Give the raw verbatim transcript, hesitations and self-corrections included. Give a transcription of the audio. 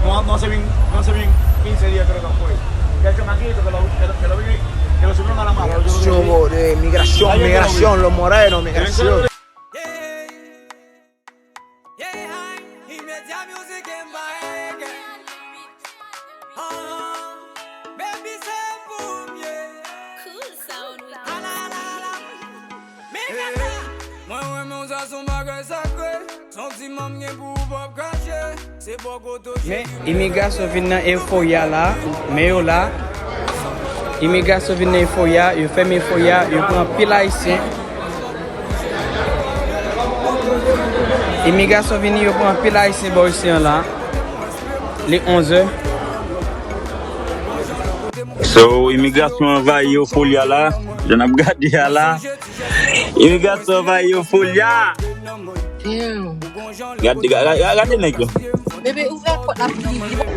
No, no se ven, no se ven quince días, creo que fue. Ya yo me han ido, que lo, que lo, que lo vi, que lo subieron a la mala. Yo, yo, yo, yo, migración, migración, migración, los morenos, migración. Yeah, yeah, Imedia Music Empire, yeah. Ah, baby, se pou m, yeah. Cool sound with ala, ala, ala. Mwen renmen w, sa se yon bagay sakre. Se yon ti manm gen pou ou p ap kache. Se bò kote w cheri. Men imigrasyon vin nan Euphoria la. Men yo la. Imigrasyon vin nan Euphoria, yo fèmen Euphoria, yo pran anpil Ayisyen. Imigrasyon vini, yo pran anpil Ayisyen bò isi an la. Li onzè. So, imigrasyon anvayi Euphoria la. Jan n ap gade a la. Imigrasyon anvayi Euphoria. Damn. Gade, ga- ga- gade nèg yo. Bebe, ouvè pòt la pou li vin.